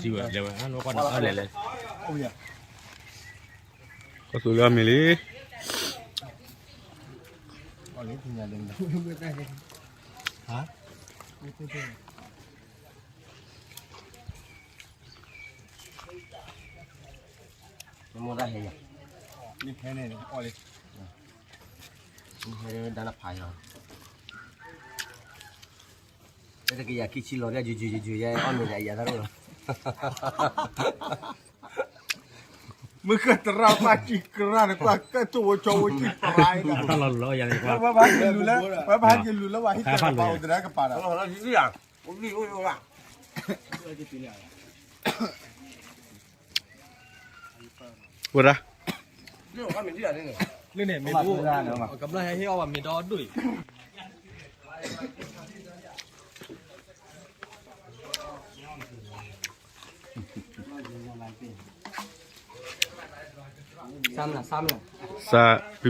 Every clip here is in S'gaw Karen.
စံးဝဲလဲၤဝဲ နကွၢ်နလဲၤလဲၤ ကသူလၢအမ့ၢ်လံ မ့ၢ်တၢ်ဟဲယၤ မ့ၢ်ဟဲန့ၣ် အီၣ်လံ မ့ၢ်ဟဲဒၣ်နဖးယၤ တကယၤခံဆံလီၤ ယယယယယ ယအီၣ်မ့ၤယၤ ယၤသၣ်ရိၣ်လီၤ မုၢ်ကတရၢ်ပၢ်ကံကရၢ်န့ၣ် ကွၢ်ကၢၣ်တိၢ်ဝဲကၠီဝဲကံပရၢ်န့ၣ် တၢ်လီၤလီၤယၤန့ၣ် ပှၤဘၣ်ဟဲက့ၤလူၤလၢ ပှၤဘၣ်ဟဲက့ၤလူၤလၢ ပှၤဟံၣ်တၢ်ကပၤအိၣ်တရၢကပၤဒီး ဝဲဒၣ် လၢန့ၣ်မ့ၢ်ဒိၣ် ကဘျၢၣ်ဟဲဟ့ၣ်အီၣ်ဘၣ်မ့ၢ်ဒီဒိၣ်အံၤ စၢ်ပံပံ နကဆ့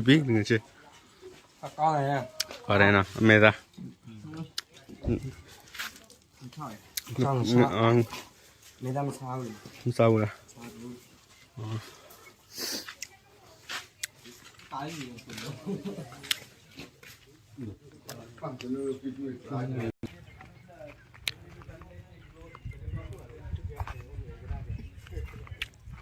ပှၤရဲနီၤ အမဲာ်သၣ် မ့ၢ်သၣ်မဆါဘူးလီၤ ပူၤကၠါ ပူၤကၠါ ပူၤကၠါ ဘၣ်လဲၣ် ဒိးအံၤဖျါ ဒိးအံၤ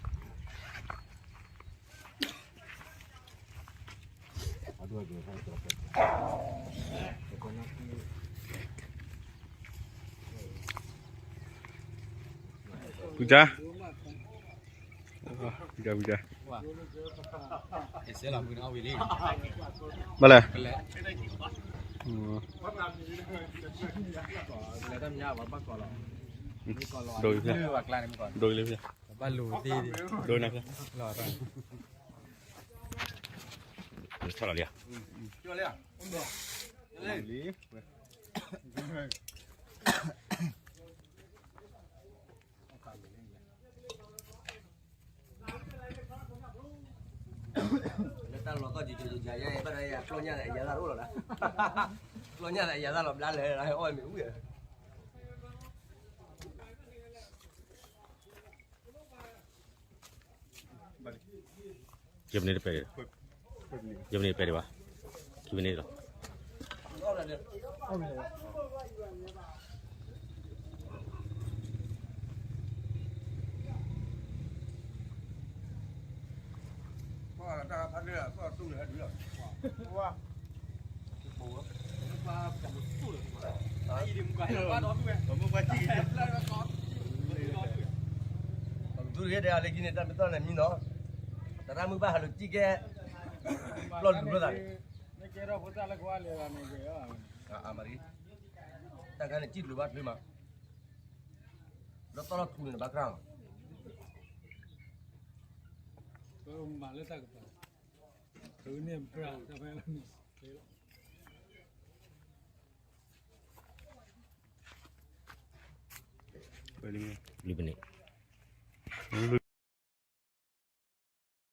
လၢဖျါ ဒိးနၤဖျါ ဆီၣ်လီၤလံဧါ လၢတၢ်လီၤကီၢ်ကၠူကၠူကၠူကၠူ ယဲဘၣ်ဒီးယၤ ကျီညၣ်ဒီးယၤသၣ်တအိၣ်လီၤဒီး ကျီညၣ်ဒီးယၤသၣ်လီၤဘျါလဲၣ် ဟဲအီၣ်မ့ၤဝံၤ ယမ့ၢ်န့ၣ်တပဲဒံး, ယမ့ၢ်န့ၣ်တပဲဒံးဘၣ်, ခံမ့ၢ်န့ၣ်လီၤ. ပကသူၣ်တဂ့ၤ တဲအီၤလၢခံန့ၣ် တၢ်မ့ၢ်သီၣ်န့ၣ်မံနီၤ, သရၣ်မုၣ်ဘၣ်ဟးလိာ်စံၣ်ကဲ လီၢ်လူၤလိာ်သးန့ၣ်, တၢ်ခါန့ၣ် စံၣ်လူၤဘၣ်ချ့မး, လၢသီၣ်လီၢ်ထူန့ၣ် နဘၣ်ကြၢးမး, မၤလၢတၢ်ကပၤ လွံၢ်ပနံး